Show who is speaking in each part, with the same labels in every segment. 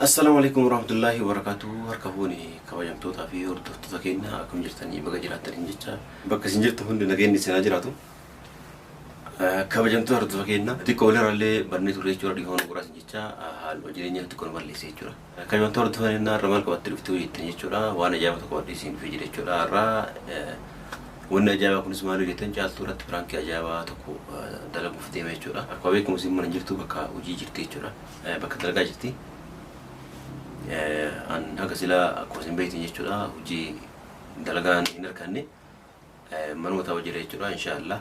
Speaker 1: Assalaamu alaikum warahmatullaahi wabarakaatuh. Harka fuune kabajamtootaa fi hordoftoota keenya, akkam jirtanii? Baga jiraattaniin jecha, bakka isin jirtu hundi nageenyi isin haa jiraatu. Kabajamtoota hordoftoota keenya, xiqqoo walirraallee barnee turre jechuudha. Dhiifama nu godhaa isin jecha, haaluma jireenya xiqqoo nu balleesse jechuudha. Kabajamtoota hordoftoota keenya, har'a maal qabattee dhufte jettan jechuudha. Waan ajaa'iba tokko qabadhee isin dhufee jira jechuudha. Har'a wanni ajaa'ibaa kunis maal jettan, Caaltuu irratti piraankii ajaa'ibaa tokko dalaguuf deema jechuudha. Akkuma beekamu isin mana jirtu, bakka hojii jirti jechuudha. Bakka dalagaa jirti. An haga silaa akkuma isin beektan jechuudha, hojii dalagaan hin arganne, manuma taa'u jira jechuudha inshaallah.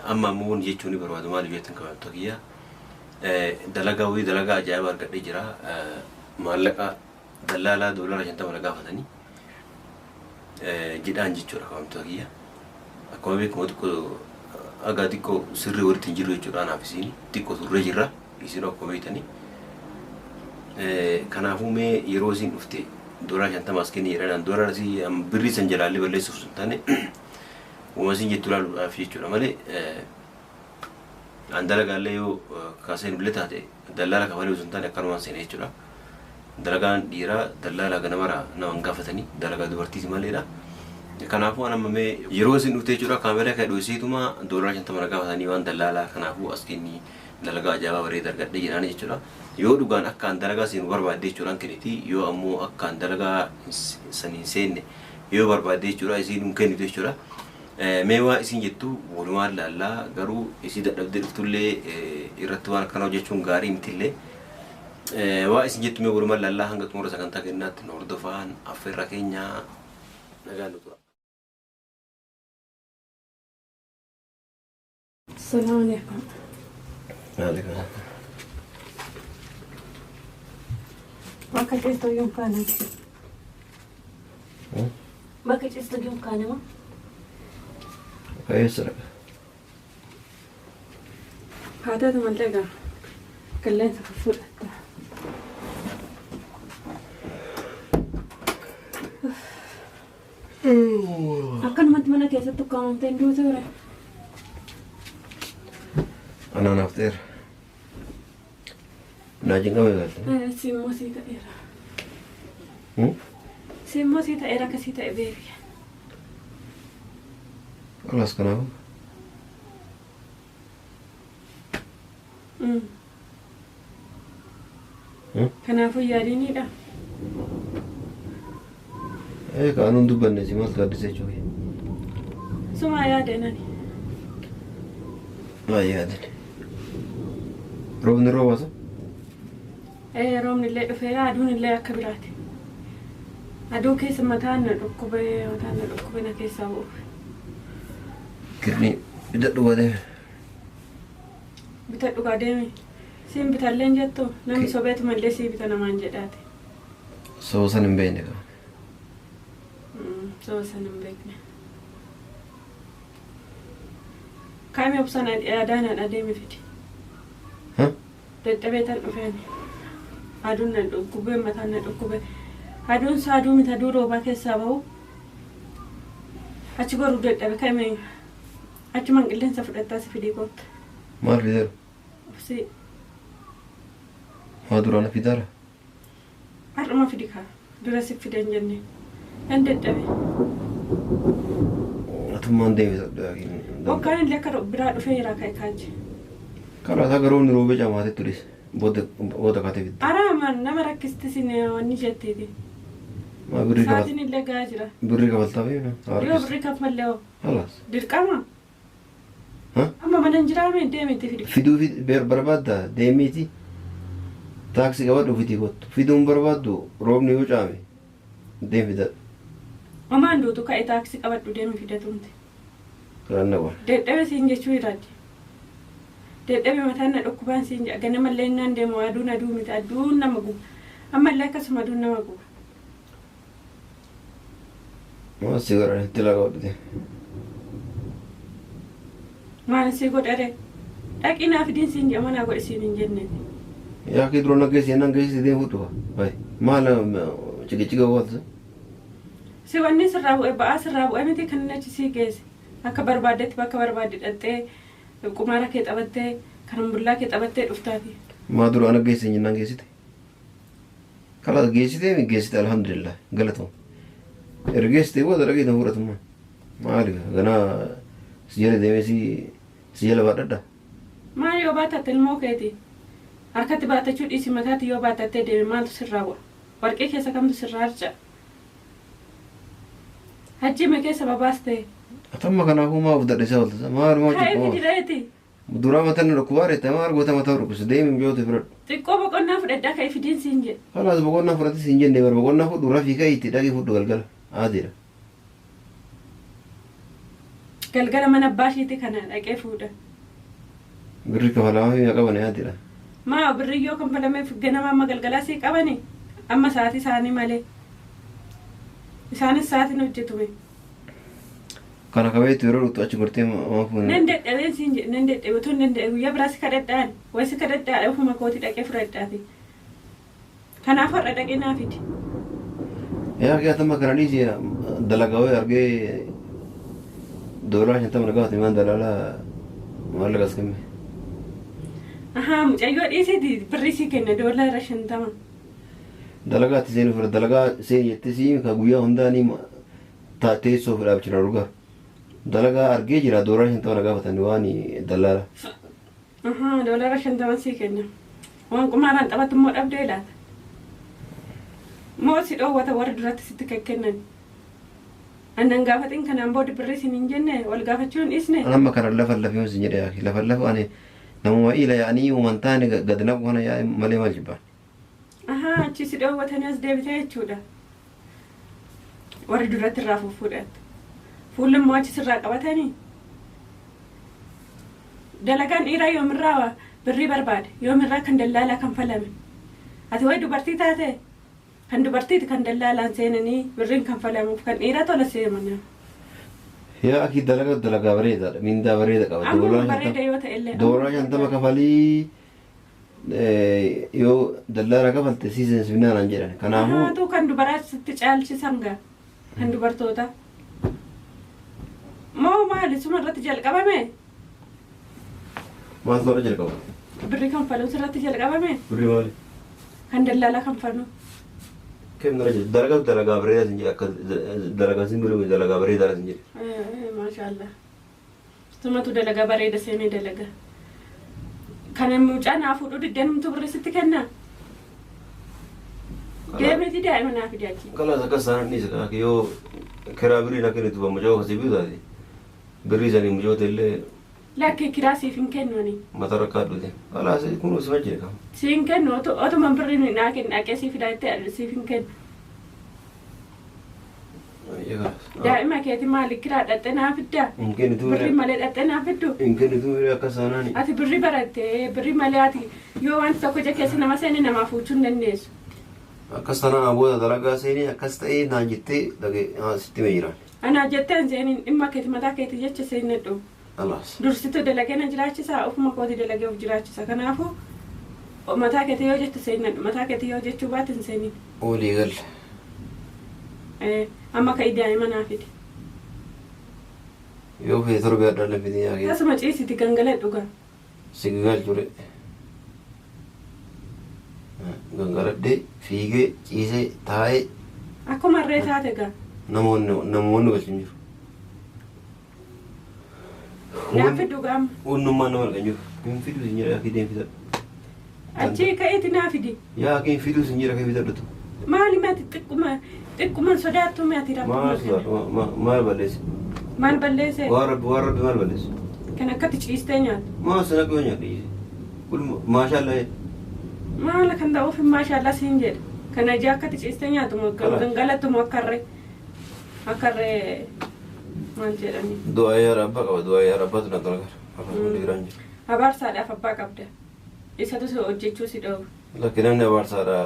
Speaker 1: Amma ammoo wanni jechuun barbaadu maal jettan, kabajamtoota kiyya, dalagaa wayii, dalagaa ajaa'ibaa argadhee jira. Maallaqa dallaalaa $50 na gaafatanii jedhaan jechuudha kabajamtoota kiyya. Akkuma beekamu xiqqoo haga xiqqoo sirrii walitti hin jirru jechuudha, anaaf isiin xiqqoo turree jirra, isin akkuma beektanii. Kanaafuu mee yeroo isin dhufte $50 as kenni jedhan, doolara asii birrii san jalaallee balleessuuf sun taane, uuma isin jettu ilaaluudhaaf jechuudha malee, an dalagaallee yoo kaaseen illee taate dallaala kafalee osoo hin taane akkanumaan seene jechuudha. Dalagaan dhiiraa dallaala ganamara nama hin gaafatanii, dalagaa dubartiiti maleedha. Kanaafuu an amma mee yeroo isin dhufte jechuudha, kaameraa kee dho'isiituma $50 na gaafatanii waan dallaalaa, kanaafuu as kenni, dalagaa ajaa'ibaa bareeda argadhe jedhaan jechuudha. Yoo dhugaan akka an dalagaa seenu barbaadde jechuudhaan kenniti, yoo ammoo akka an dalagaa san hin seenne yoo barbaadde jechuudha, isiin hin kennitu jechuudha. Mee waa isin jettu walumaan laallaa. Garuu isii dadhabdee dhuftullee irratti waan akkana hojjechuun gaarii mitillee. Waa isin jettu mee walumaan laallaa. Hanga xumura sagantaa kennaatti nu hordofaan affeerra keenya. Nagaan nu tura.
Speaker 2: Assalamu alaikum. Bakka ciistu iyyuu hin kaane. Bakka ciistu iyyuu hin kaane moo?
Speaker 1: Eessa dhaqa?
Speaker 2: Haa taatu malee egaa qilleensa fudhatta. Akkanumatti mana keessatti ukkaamamtee hin duutu ture.
Speaker 1: Anaa naaf ta'eera. Naa cinqame galte.
Speaker 2: Si immoo sii ta'eera. Si immoo sii ta'eera, akkasii ta'e beeki.
Speaker 1: Khalaas, kanaafuu.
Speaker 2: Kanaafuu yaadiniidha.
Speaker 1: Ee, kaanuun dubbanne si maaltu addisa jechuudha.
Speaker 2: Sumaa yaade nani.
Speaker 1: Maa yaadin? Roobni roobasa?
Speaker 2: Ee, roobni illee dhufeera, aduun illee akka biraati. Aduu keessa mataan na dhukkube, mataan na dhukkube, na keessaa bu'u.
Speaker 1: Kirni bitadhu baatee.
Speaker 2: Bitadhu kaa deemi. Siin bitallee hin jettu, namni sobeetuma illee sii bita namaan jedhaati.
Speaker 1: Soba san hin beekne kaa.
Speaker 2: Soba san hin beekne. Kaami obsaan adaanaan adeemi fidi. Dadhabee tan dhufeen. Aduun na dhukkube, mataan na dhukkube. Aduun isaa aduu miti, aduu roobaa keessaa bahu. Achi goruu dadhabe, ka'ime achumaan qilleensa fudhattaa si fidii kootta.
Speaker 1: Maal fideera?
Speaker 2: Obsii.
Speaker 1: Maa duraana fidaara?
Speaker 2: Har'uma fidi kaa. Dura si fide hin jenne. Nan dadhabe.
Speaker 1: Atummaan deebisa.
Speaker 2: Bokkaan illee akka biraa dhufee jira, ka'e kaachi.
Speaker 1: Karaa isaa garuu inni roobee camaatee turis. Booda booda kaatee fidde.
Speaker 2: Araa nama rakkisti sin wanni jettiiti.
Speaker 1: Maa birrii kafal
Speaker 2: Sa'aatiin illee gahaa jira.
Speaker 1: Birrii kafaltaa fi
Speaker 2: Yoo birrii kaffallee hoo?
Speaker 1: Khalaas.
Speaker 2: Dirqama.
Speaker 1: Ha?
Speaker 2: Amma mana hin jiraame, deemiti fidi.
Speaker 1: Fiduu barbaadda, deemiiti taaksii qabadhu, fidii kottu. Fiduun barbaaddu, roobni yoo caame deem fidadhu.
Speaker 2: Homaan duutu, ka'e taaksii qabadhu deemi fidatumti.
Speaker 1: Karaan dhaqu.
Speaker 2: Dadhabe siin jechuu jiraatti. Dadhabe, mataan na dhukkubaan siin jedha. Ganamallee innaan deemu aduun aduu miti, aduun nama guba. Ammallee akkasuma aduun nama guba.
Speaker 1: Maal si godhan itti laga godhate?
Speaker 2: Maal si godhare? Dhaqii naa fidiin siin jedha, manaa godhi siin hin jenneeti.
Speaker 1: Yaa kee dura na geessi jennaan geessi, deem fudhu. Bay maal ciqiciqa goota?
Speaker 2: Si wanni sirraa bu'e, ba'aa sirraa bu'e miti kan inni achi sii geesse. Akka barbaaddetti bakka barbaadde dhaqxee qumaara kee taphattee, karambullaa kee taphattee dhuftaati.
Speaker 1: Maa dura ana geessi jennaan geessite? Kalaas geessitee mi geessite alhamdulillah galatoo. Erga geessitee booda dhaqee fudhatummaa. Maali ganaa si jala deemee si jala baadhadha.
Speaker 2: Maal yoo baatatte ilmoo keeti? Harkatti baatachuu dhiisi mataatti yoo baatattee deeme maaltu sirraa bu'a? Warqee keessa kamtu sirraa harca'a? Hajjime keessa babaaste.
Speaker 1: Atamma kanaafuu maa of dadhisaa oolta? Maal maa
Speaker 2: Ka'ee
Speaker 1: cubbama?
Speaker 2: fidireeti.
Speaker 1: Duraa mataan na dhukkubaa reetta maal goota mataa dhukkubsa deemi mijoota fudhadhu.
Speaker 2: Xiqqoo boqonnaa fudhadhaa ka'ee fidiin siin jedhe.
Speaker 1: Kalaas boqonnaa fudhate siin jenne bara boqonnaa fudhu rafii ka'ii itti dhaqii fudhu galgala aadiidha.
Speaker 2: Galgala mana abbaa ishiiti kana dhaqee fuudha.
Speaker 1: Birri kafalamaa fi qaban aadiidha.
Speaker 2: Maa birri yoo kanfalameef ganama amma galgalaa sii qabani amma sa'aatii isaanii malee. Isaanis sa'aatiin hojjetume.
Speaker 1: Kana kabeetu yeroo dhuftu achi gortee maa fuune.
Speaker 2: Nan dadhabeen siin jedhe nan dadhabe otoo hin danda'e guyyaa biraa si kadhadhaan wayi si kadhadhaadha ofuma kooti dhaqee fudhadhaati. Kanaaf har'a dhaqee naa fidi.
Speaker 1: Yaa kee atamma kana dhiisi dalagaa wayii argee $50 na gaafate maan dalaalaa maallaqa as kenne.
Speaker 2: Ahaa mucayyoo dhiisiiti birrii sii kenna $50.
Speaker 1: Dalagaa itti seenu fira dalagaa seeni jettee sii ka guyyaa hundaa ni teessoo fi dhaabchira dhugaa. Dalagaa argee jira $50 na gaafatan waan dalaala.
Speaker 2: Ahaa $50 sii kenna. Waan qumaaraan taphatu immoo dhabdee laata? Moo si dhoowwata warri duratti sitti kennan? Annan gaafatin kanaan booda birrii siin hin jenne wal gaafachuu hin dhiisne.
Speaker 1: Amma kana lafa lafee sin jedhe yaaki lafa lafa ani namuma ila yaa'anii uuman taane gad naqu kana yaa'e malee maal jibbaan.
Speaker 2: Ahaa achi si dhoowwatanii as deebitee jechuudha. Warri duratti irraa fuffuudhaatti. Fuulli immoo achi sirraa qabatanii. Dalagaan dhiiraa yoomirraa birrii barbaade yoomirraa kan dallaalaa kan falame. Ati wayi dubartii taate kan dubartiiti kan dallaalaan seenanii birriin kan falamuuf kan dhiiraa tola seemana.
Speaker 1: Yaa akii dalagaa dalagaa bareedaadha mindaa bareeda qaba.
Speaker 2: Amma bareeda yoo ta'e illee.
Speaker 1: $50 kafalii yoo dallaalaa kafalte siiseen sifinaan jedhan kanaafuu.
Speaker 2: Haatu kan dubaraa sitti caalchisan gaa kan dubartoota. Moo maali suma irratti jalqabame?
Speaker 1: Maaltu irra jalqaba?
Speaker 2: Birrii kan faluu irratti jalqabame?
Speaker 1: Birrii maali?
Speaker 2: Kan dallaalaa kan falu.
Speaker 1: Keem irra jalqaba? Dalagaa dalagaa bareedaa sin jedhe akka dalagaa sin bilu dalagaa bareedaa sin jedhe.
Speaker 2: Maashaallah. Sumatu dalagaa bareeda seenee dalaga. Kana mucaa naa fuudhuu diddeen birrii sitti kenna? Deemiti daa'ima naa fidi achi.
Speaker 1: Kalaas akkas taanaan dhiisa yoo kiraa birrii na kennitu mucaa kasii bitu taate birrii sanii mucoota illee.
Speaker 2: Lakkee kiraa siif hin kennu ani.
Speaker 1: Mata rakkaa dhute. Kalaas kun osuma jira kam.
Speaker 2: Siif hin kennu otuma birrii naa kennu dhaqee siif fidaa jettee siif hin kennu. Daa'ima keeti maali kiraa dhaqxee naa fiddaa?
Speaker 1: Hin kennitu.
Speaker 2: Birrii malee dhaqxee naa fiddu?
Speaker 1: Hin kennitu akkas taanaan.
Speaker 2: Ati birrii barattee birrii malee ati yoo wanti tokko ija keessa nama seene namaa fuuchuu hin dandeessu.
Speaker 1: Akkas taanaan booda dalagaa seenee akkas ta'ee naan jettee dhagee sitti mee jiraan.
Speaker 2: Anaa jettee hin seeniin dhimma keeti mataa keeti jecha seenadhu.
Speaker 1: Alaas.
Speaker 2: Dursitu dalagee na jiraachisa ofuma kooti dalagee of jiraachisa kanaafuu mataa keeti yoo jette seenadhu mataa keeti yoo jechuu baate hin seeniin.
Speaker 1: Olii galle.
Speaker 2: Amma ka'ii daa'ima naa fidi.
Speaker 1: Yoo fedhe torbee adda addaa fidee yaa kee.
Speaker 2: Tasuma ciisiti gangaladhu gaa.
Speaker 1: Si galchure. Gangaladhee fiigee ciisee taa'ee.
Speaker 2: Akkuma harree taate gaa.
Speaker 1: Namoonni galchu hin jiru.
Speaker 2: Naa fiddu gaa amma.
Speaker 1: Onnummaa nama argan jiru. Hin fiduu sin jedha kee deemfitadhu.
Speaker 2: Achii ka'iiti naa fidi.
Speaker 1: Yaa kee hin fiduu sin jedha kee fitadhutu.
Speaker 2: Maali mati xiqquma xiqquma sodaattu mati rabbi.
Speaker 1: Maal sodaatu maal balleesse?
Speaker 2: Maal balleesse?
Speaker 1: Waan rabbi waan rabbi maal balleesse?
Speaker 2: Kan akkatti ciistee nyaatu.
Speaker 1: Maal sana koo nyaatu ciise? Kun maashaallah.
Speaker 2: Maal kan ta'uuf maashaallah siin jedha. Kana ija akkatti ciistee nyaatu moo gangalattu moo akkarree akkarree maal jedhanii.
Speaker 1: Du'aa yaa rabbaa qaba du'aa yaa rabbaatu na gargaara. Afaan hundi biraan jira.
Speaker 2: Abaarsaadhaaf abbaa qabda. Isatu si hojjechuu si dhowwa.
Speaker 1: Lakki namni abaarsaadha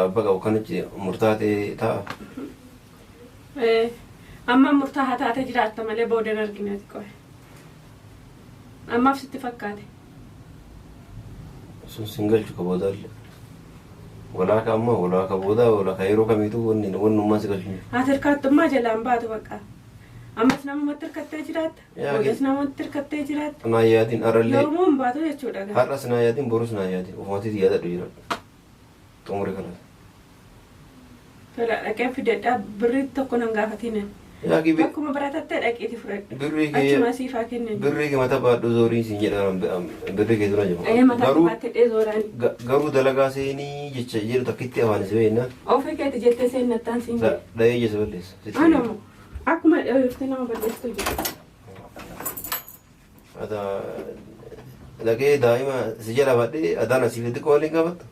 Speaker 1: abbaa qabu kanichi murtaa'ee ta'a.
Speaker 2: Amma murtaa'aa taatee jiraatta malee booda hin argine ati qoe. Ammaaf sitti fakkaate.
Speaker 1: Sun sin galchu ka boodaallee. Walaaka amma walaaka boodaa walaaka yeroo kamiituu wanni wannummaan si galchu.
Speaker 2: Ati hirkaattummaa jalaan baatu bakka. Ammas namumatti hirkattee jiraatta. Boodas namumatti hirkattee jiraatta.
Speaker 1: Naa yaadin arallee.
Speaker 2: Yoomuu hin baatu jechuudha.
Speaker 1: Har'as naa yaadin borus naa yaadin ofumaatti yaadadhu jiraadhu. Xumure kanas.
Speaker 2: Tola, dhaqeen fidadhaa, birrii tokko nan gaafatiin.
Speaker 1: Yaa kibi.
Speaker 2: Bakkuma baratattee dhaqiiti fudhadhu.
Speaker 1: Birrii kee
Speaker 2: Achuma siif haa kennan.
Speaker 1: Birrii kee mata baadhu zoorii siin jedha, birrii kee dura jiru.
Speaker 2: Ee, mataa
Speaker 1: Garuu
Speaker 2: kophaatti hidhee zooraan.
Speaker 1: Garuu dalagaa seenii jecha jedhu takkitti afaan si beekna.
Speaker 2: Ofii keeti jettee seennattaan siin jedhe.
Speaker 1: Dhahee jecha balleessa. Sitti
Speaker 2: Anamu akkuma dhooftee nama balleessitu jiru.
Speaker 1: Ata dhaqee daa'ima si jala baadhee adaan asii fi xiqqoo waliin gaafattu.